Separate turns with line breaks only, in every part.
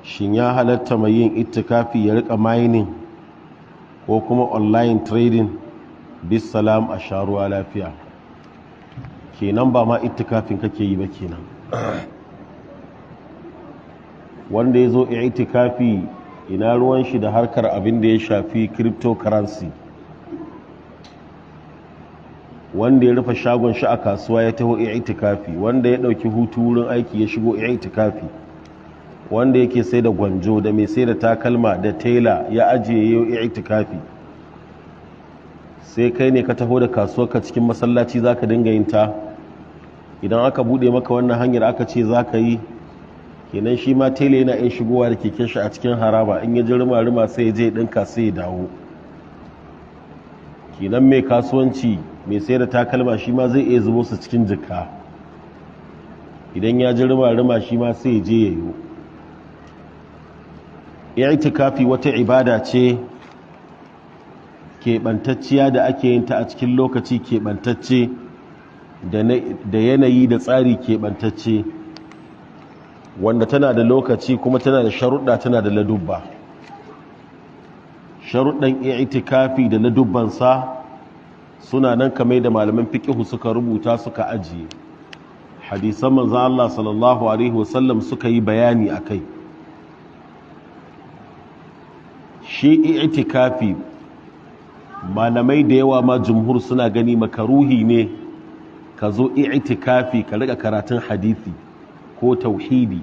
Shin ya halatta mai yin itikafi ya rika mining ko kuma online trading? Bisalam, a sharuwa lafiya. Kenan ba ma itikafin kake yi ba kenan. Wanda ya zo itikafi, ina ruwan shi da harkar abin da ya shafi cryptocurrency? Wanda ya rufe shagon shi a kasuwa ya taho itikafi, wanda ya ɗauki hutu wurin aiki ya shigo itikafi, wanda yake sai da gwanjo da mai sai da takalma da tela ya ajiye yau itikafi, sai kai ne ka taho da kasuwarka cikin masallaci za ka dinga yin ta. Idan aka buɗe maka wannan hanyar aka ce za ka yi, kenan shi ma tela yana iya shigowa da keken shi a cikin haraba, in ya ji rima-rima sai ya je ɗinka sai ya dawo. Kenan mai kasuwanci, mai sai da takalma, shi ma zai iya zubo su cikin jikka, idan ya ji rima-rima shi ma sai ya je ya yi. I'tikafi wata ibada ce keɓantacciya da ake yin ta a cikin lokaci keɓantacce da yanayi da tsari keɓantacce, wanda tana da lokaci kuma tana da sharuɗa, tana da ladubba. Sharuɗan i'tikafi da ladubbansa suna nan kamar da malaman fiqihu suka rubuta suka ajiye. Hadisan manzo Allah sallallahu alaihi wasallam suka yi bayani akai. Shi i'tikafi, malamai da yawa ma, jumhur, suna gani makaruhi ne ka zo i'tikafi ka riga karatun hadisi ko tauhidi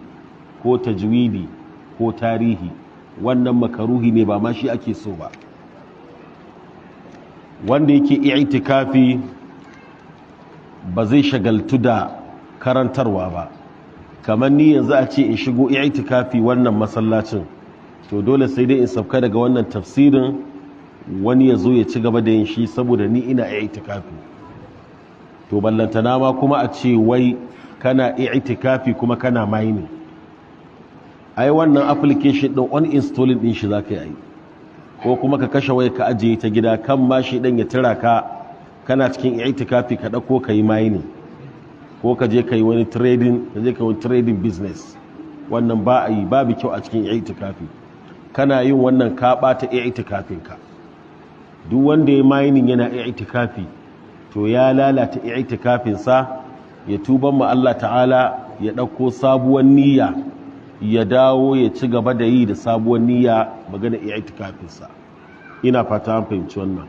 ko tajwidi ko tarihi. Wannan makaruhi ne, ba ma shi ake so ba. Wanda yake i'tikafi ba zai shagaltu da karantarwa ba. Kamar ni yanzu a ce in shigo i'tikafi wannan masallacin, to dole sai dai in sauka daga wannan tafsirin, wani ya zo ya ci gaba da yin shi, saboda ni ina i'tikafi. To ballantana ma kuma a ce wai kana i'tikafi kuma kana mining. Ai wannan application din uninstalling din shi zaka yi, ko kuma ka kashe wai ka ajiye ta gida, kan ma shi dan ya tira ka kana cikin i'tikafi ka dauko ka yi mining, ko ka je ka yi wani trading, ka je ka yi trading business. Wannan ba a yi, babu kyau a cikin i'tikafi. Kana yin wannan ka bata i'tikafin ka. Duk wanda ya mining yana i'tikafi, to ya lalata i'tikafin sa. Ya tuban ma Allah ta'ala, ya dauko sabuwar niyya, ya dawo ya ci gaba da yi da sabuwar niyya magana i'tikafin sa. Ina fata an fahimci wannan.